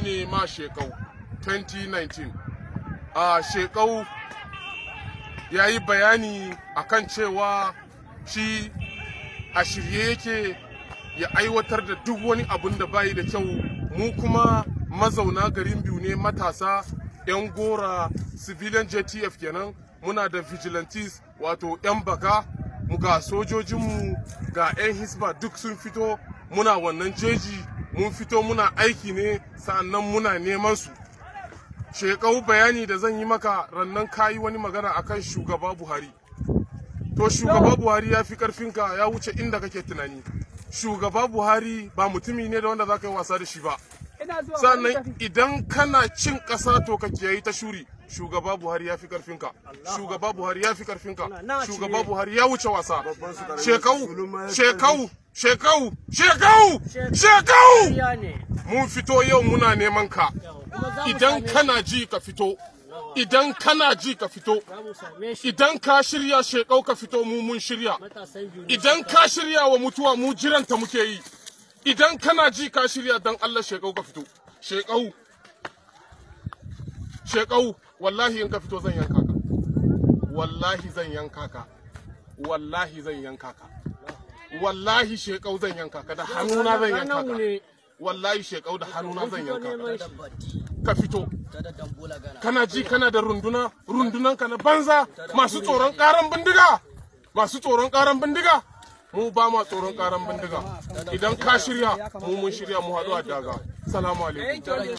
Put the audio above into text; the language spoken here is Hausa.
Ne ma Shekau 2019 a Shekau ya yi bayani akan cewa shi a shirye yake ya aiwatar da duk wani abun da bayi da kyau. Mu kuma mazauna garin Biu ne, matasa 'yan gora, civilian JTF kenan. Muna da vigilantes, wato 'yan baka mu, ga sojojinmu, ga 'yan hisba, duk sun fito. Muna wannan jeji, mun fito muna aiki ne, sa'annan muna neman su. Shekau, bayani da zan yi maka, rannan kayi wani magana akan shugaba Buhari. To, shugaba Buhari ya fi karfinka, ya wuce inda kake tunani. Shugaba Buhari ba mutumi ne da wanda za ka yi wasa da shi ba. Sannan idan kana cin ƙasa, to ka kiyayi ta shuri. Shugaba Buhari ya fi karfinka, shugaba Buhari ya fi karfinka, shugaba Buhari ya wuce wasa. Shekau, Shekau, Shekau, Shekau, Shekau, mun fito yau muna neman ka. Idan kana ji, ka fito. Idan kana ji, ka fito. Idan ka shirya, Shekau, ka fito. Mu mun shirya. Idan ka shirya wa mutuwa, mu jiranta muke yi. Idan kana ji ka shirya, dan Allah Shekau ka fito. Shekau, Shekau, wallahi in ka fito zan yanka ka. Wallahi zan yanka ka. Wallahi zan yanka ka. Wallahi Shekau zan yanka ka da hannuna, zan yanka ka. Wallahi Shekau, da hannuna zan yanka ka. Ka fito. Kana ji kana da runduna, rundunan ka na banza, masu tsoron karan bindiga, masu tsoron karan bindiga. Mu ba ma tsoron karan bindiga. Idan ka shirya, mu mun shirya, mu haɗu a daga. Salamu alaikum.